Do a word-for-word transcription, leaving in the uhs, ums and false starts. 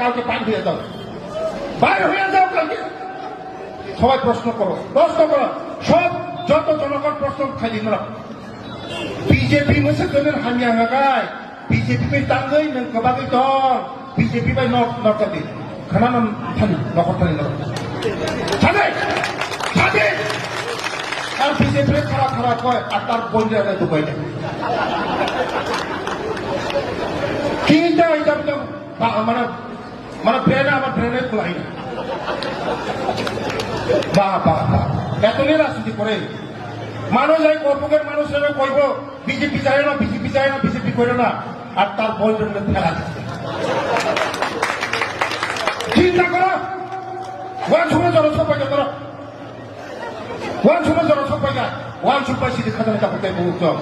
কালকে বার হয়ে যাও, বার হয়ে যাও কালকে। সবাই প্রশ্ন করো, প্রশ্ন করো, সব যত জনগণ প্রশ্ন খালি না। বিজেপি মুসলমানের হামিয়া হাগায়, BJP bai tangwi nwng kwbagwi tong, BJP bai nok nok kadi. Khana nam thani, nokor thani nok. Thani, thani. Ar BJP khara khara koi, atar bonde ale dubai de. Kinta itam tam, ba, mana, মানে ব্রেন, আমার ব্রেনে খুলাই না। বাহ, বাহ, বাহ। এতদিন রাজনীতি করে। মানুষ এই কর্মকের মানুষেরা কইব, "বিজেপি চায় না, বিজেপি চায় না, বিজেপি করে না।" আর তার বয়স হলে ফেলা দিচ্ছে। চিন্তা করো। ওয়ান সময় জনসভা করো। Uansukma jorok sok paikha, uansukma sidi khajani takhuk tei bukhuk chwng.